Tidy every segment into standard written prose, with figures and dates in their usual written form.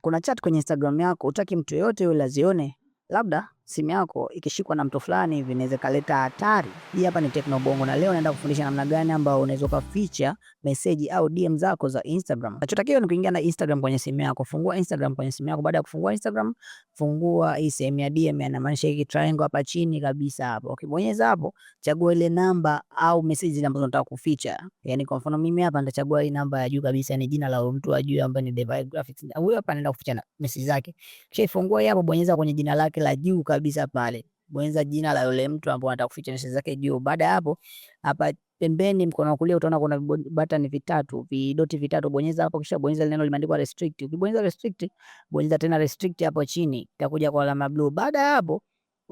Kuna chat kwenye Instagram yako hutaki mtu yoyote yule azione, labda simu yako ikishikwa na mtu fulani hivi inaweza kaleta hatari. Hii hapa ni Tekno Bongo na leo naenda kufundisha namna gani ambao unaweza ukaficha message au DM zako za Instagram. Unachotakiwa ni kuingia na Instagram kwenye simu yako. Fungua Instagram kwenye simu yako. Baada ya kufungua Instagram, fungua hii sehemu ya DM, inamaanisha hiki triangle hapa chini kabisa hapo. Ukibonyeza hapo, chagua ile namba au message ambazo unataka kuficha. Yaani kwa mfano mimi hapa nitachagua hii namba ya juu kabisa, ni jina la mtu wa juu ambaye ni Devai Graphics. Huyo hapa naenda kuficha na message zake. Kisha ifungua hapo, bonyeza kwenye jina lake la juu kabisa pale. Bonyeza jina la yule mtu ambaye anataka kuficha message zake juu. Baada ya hapo, hapa pembeni mkono wa kulia utaona kuna button vitatu, vidoti vitatu, bonyeza hapo, kisha bonyeza neno limeandikwa restrict. Ukibonyeza restrict, bonyeza tena restrict hapo chini, itakuja kwa alama blue. Baada ya hapo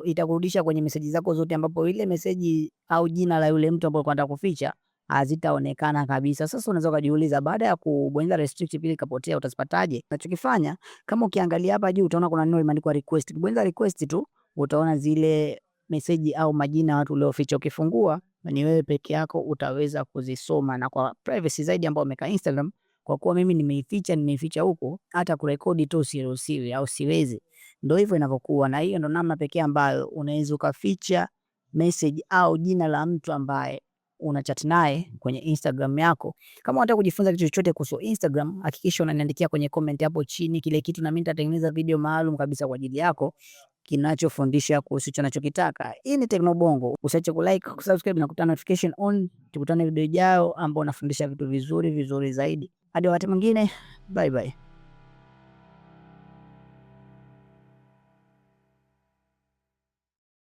itakurudisha kwenye meseji zako zote ambapo ile meseji au jina la yule mtu ambaye unataka kuficha hazitaonekana kabisa. Sasa unaweza kujiuliza baada ya kubonyeza restrict pili ikapotea utazipataje? Unachokifanya, kama ukiangalia hapa juu utaona kuna neno limeandikwa request. Ukibonyeza request tu utaona zile meseji au majina ya watu ulioficha. Ukifungua ni wewe peke yako utaweza kuzisoma, na kwa privacy zaidi ambao umeka Instagram, kwa kuwa mimi nimeificha huko, hata kurekodi tu siruhusiwi au siwezi. Ndio hivyo inavyokuwa, na hiyo ndo namna pekee ambayo unaweza ukaficha message au jina la mtu ambaye una chat naye kwenye Instagram yako. Kama unataka kujifunza kitu chochote kuhusu Instagram, hakikisha unaniandikia kwenye comment hapo chini kile kitu, na mimi nitatengeneza video maalum kabisa kwa ajili yako kinachofundisha kuhusu hicho unachokitaka. Hii ni Tekno Bongo. Usiache kulike, kusubscribe na kuturn notification on. Tukutane video ijayo ambao nafundisha vitu vizuri vizuri zaidi. Hadi wakati mwingine, bye bye.